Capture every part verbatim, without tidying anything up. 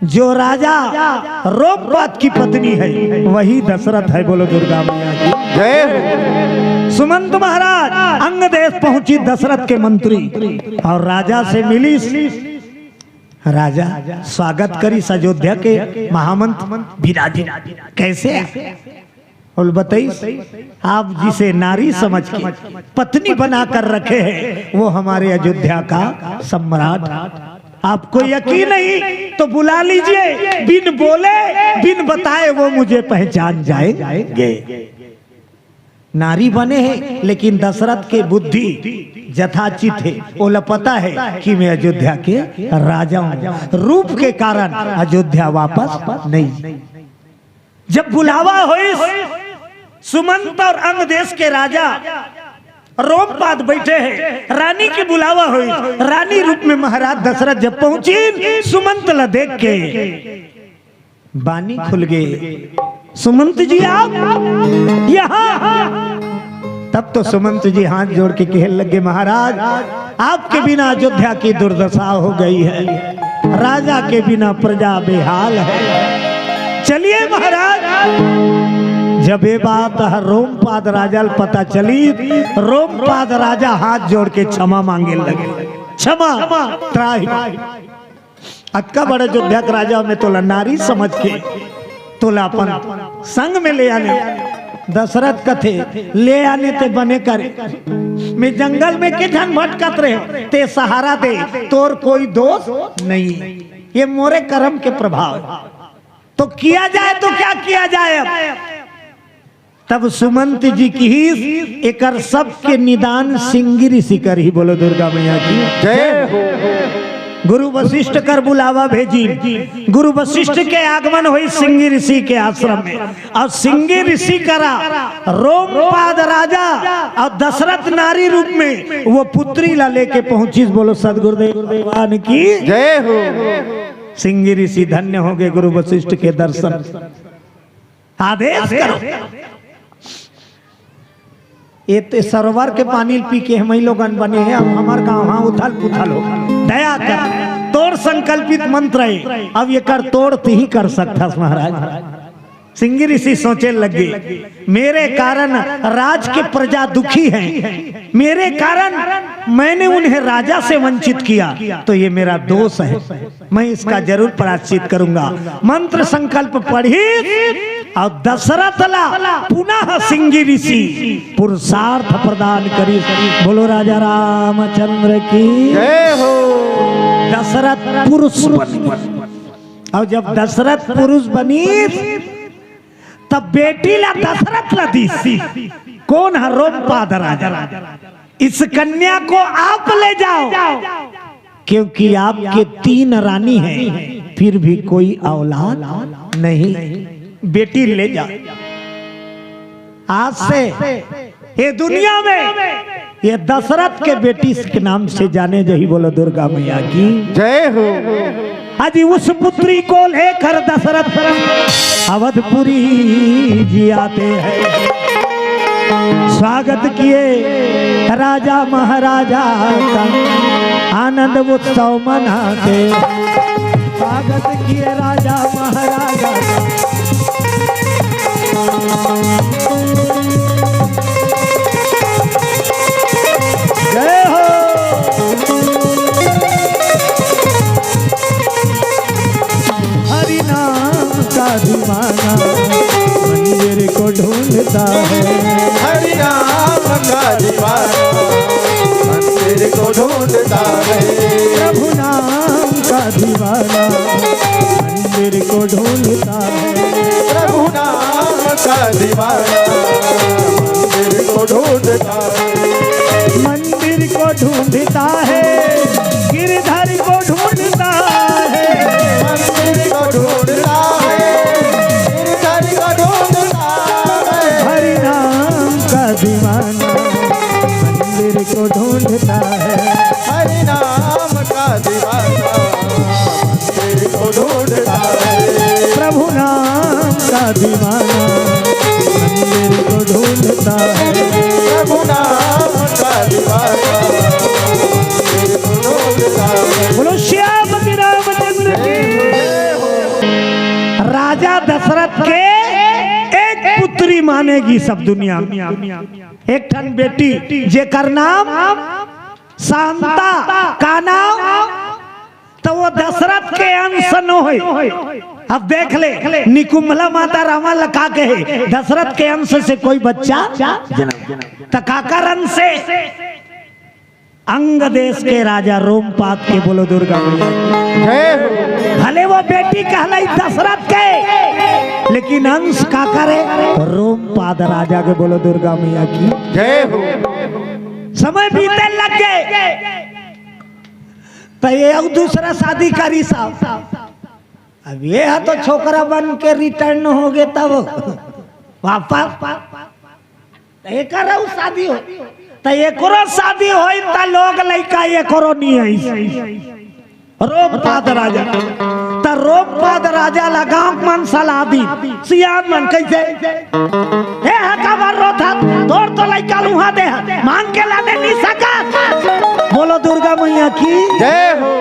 जो राजा रोमपाद की पत्नी है, वही दशरथ है। बोलो दुर्गा मैया की। जय हो। सुमंत महाराज, अंग देश पहुंची दशरथ के मंत्री और राजा से मिली। राजा स्वागत करिस अयोध्या के महामंत्री विराजी। कैसे? बोल बताइस, आप जिसे नारी समझ के पत्नी बना कर रखे हैं, वो हमारे अयोध्या का सम्राट। आपको यकीन नहीं तो बुला लीजिए, बिन बोले, बिन बताए वो मुझे पहचान जाएंगे। नारी बने हैं, लेकिन दशरथ के बुद्धि जथाचित है। ओला पता है कि मैं अयोध्या के राजा हूँ। रूप के कारण अयोध्या वापस नहीं। जब बुलावा होइस सुमंत और अंग देश के राजा रोमपाद बैठे हैं, रानी के बुलावा होइस। रानी रूप में महाराज दशरथ जब पहुंची सुमंत ला देख के, बानी खुल गए। सुमंत जी, आप यहाँ? तब तो सुमंत जी हाथ जोड़ के कहे लगे, महाराज, आपके बिना अयोध्या की दुर्दशा हो गई है, राजा के बिना प्रजा बेहाल है। चलिए महाराज, जब ये बात ह रोमपाद राजा ल पता चली, रोमपाद राजा हाथ जोड़ के क्षमा मांगे लगे, क्षमा, त्राहि। अतका बड़े अयोध्या के राजा, मैं तोला नारी समझ के तोला अपन संग में ले आने। दशरथ कथे, ले आने ते बने करे, मैं जंगल में के झन भटकत रहे, ते सहारा दे, तोर कोई दोष नहीं, ये मोरे कर्म के प्रभाव। तो किया जाए तो क्या किया जाए अब? तब सुमंत जी किहिस, एकर सबके निदान सिंगी ऋषि करही। बोलो दुर्गा मैया की। जय हो। गुरु वशिष्ठ कर बुलावा भेजी, गुरु वशिष्ठ के आगमन होइस सिंगी ऋषि के आश्रम में, और सिंगी ऋषि करा रोमपाद राजा और दशरथ नारी रूप में वो पुत्री ला लेके पहुंचिस। बोलो सदगुरुदेव भगवान की। जय हो। सिंगी ऋषि धन्य हो गए गुरु वशिष्ठ के दर्शन। आदेश करो। ये ते सरोवर के पानी पी के हमई लोगन बने हैं, अब हमर गांव हाँ उथल पुथल हो। दया कर, तोर संकल्पित मंत्र है, अब एकर तोड़ तिही कर सकथस महाराज। सिंगी ऋषि सोचे लगे, मेरे कारण राज के प्रजा दुखी हैं, मेरे कारण मैंने उन्हें राजा से वंचित किया, तो ये मेरा दोष है, मैं इसका जरूर प्रायश्चित करूंगा। मंत्र संकल्प पढ़ी और दशरथ ला पुनः सिंगी ऋषि पुरुषार्थ प्रदान करी। बोलो राजा रामचंद्र की। जय हो। दशरथ पुरुष बन गए। और जब दशरथ पुरुष बनी, तब बेटी ला दशरथ ला दीस। कौन है? रोमपाद राजा। इस कन्या को आप ले जाओ, क्योंकि आपके तीन रानी हैं, फिर भी कोई औलाद नहीं। बेटी ले जाओ। आज से ये दुनिया में ये दशरथ के बेटी के नाम से जाने जही। बोलो दुर्गा मैया की। जय हो। अजी उस पुत्री को लेकर दशरथ अवधपुरी जी आते हैं। स्वागत किए राजा महाराजा का, आनंद उत्सव मनाते। स्वागत किए राजा महाराजा का। जय हो। हरि नाम का दीवाना मंदिर को ढूंढता है। हरि नाम का दीवाना मंदिर को ढूंढता है। प्रभु नाम का दीवाना मंदिर को ढूंढता है। प्रभु नाम का दीवाना मंदिर को ढूंढता है। मंदिर को ढूंढता है, गिरधर को ढूंढता है। मंदिर को ढूंढता है, गिरधर को ढूंढता है। हरि नाम का दीवाना मंदिर को ढूंढता है। हरि नाम का दीवाना मंदिर को ढूंढता है। प्रभु नाम का दीवाना मंदिर को ढूंढता है। प्रभु नाम का दीवाना मंदिर को ढूंढता है। बोलो श्यामति रामचंद्र की। मानेगी सब दुनिया में। एक ठन बेटी जेकर नाम शांता, का नाम? तो वो दशरथ के अंश नो है। अब देख ले, निकुंभला माता रावण ला का कहे, दशरथ के अंश से कोई बच्चा जनम। तो काकर अंश से? अंग देश के राजा रोमपाद के। बोलो दुर्गा मैया की। जय हो। भले वो बेटी कहलाई दशरथ के, लेकिन अंश काकर हे? रोमपाद राजा के। बोलो दुर्गा मैया की। जय हो। समय बीते लग गए, तो ये अउ दूसरा शादी करिस। अब ये ह तो छोकरा बन के रिटर्न हो गए, तब वापस त एकर अउ शादी हो, त एकरो शादी होई, त लोग लइका एकरो नी आई। रोमपाद राजा, त रोमपाद राजा ला गांव मन सलाह दी, सियान मन कैसे? ए हका बर रोथा, तोर तो लइका लुहा दे ह, मांग के लाने नी सकत। बोलो दुर्गा मैया की। जय हो।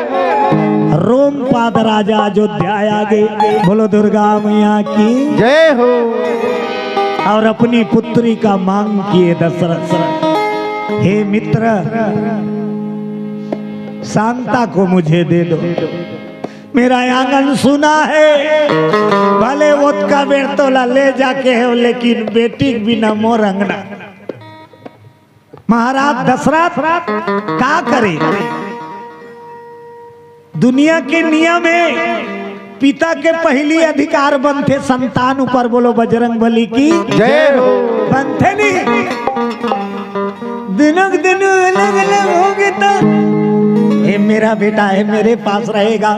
रोमपाद राजा अयोध्या आ गए। बोलो दुर्गा मैया की। जय हो। और अपनी पुत्री का मांग किए दशरथ, हे मित्र, शांता को मुझे दे दो, मेरा आंगन सुना है। भले ओतका बेर तोला ले जाके हो, लेकिन बेटी के बिना मोर अंगना। महाराज दशरथ का करे? दुनिया के नियम हे, पिता के पहली अधिकार बनथे संतान ऊपर। बोलो बजरंग बली की। जय हो। बनथे नी? दिनों के दिनों अलग अलग हो गए तो, ये मेरा बेटा है, मेरे पास रहेगा,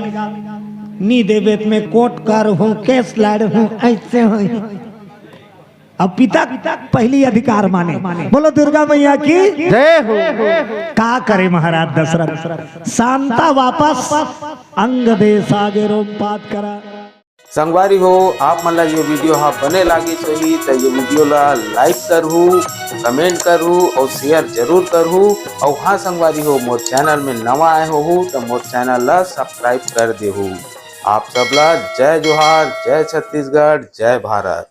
नी देबे त मैं कोर्ट कर हूँ, केस लड़ हूँ, ऐसे हो। अब पिता पहली अधिकार माने। बोलो दुर्गा मैया की। जय हो। का करे महाराज दशरथ, शांता वापस अंग देश आगे रोमपाद करा। संगवारी हो, आप मन ला ये वीडियो हा बने लागिस होही त ये वीडियो ला लाइक करहू, कमेंट करहू और शेयर जरूर करहू। और हाँ संगवारी हो, मोर चैनल में नवा आए होहू त मोर चैनल ला सब्सक्राइब कर देहू। आप सब ला जय जोहार, जय छत्तीसगढ़, जय भारत।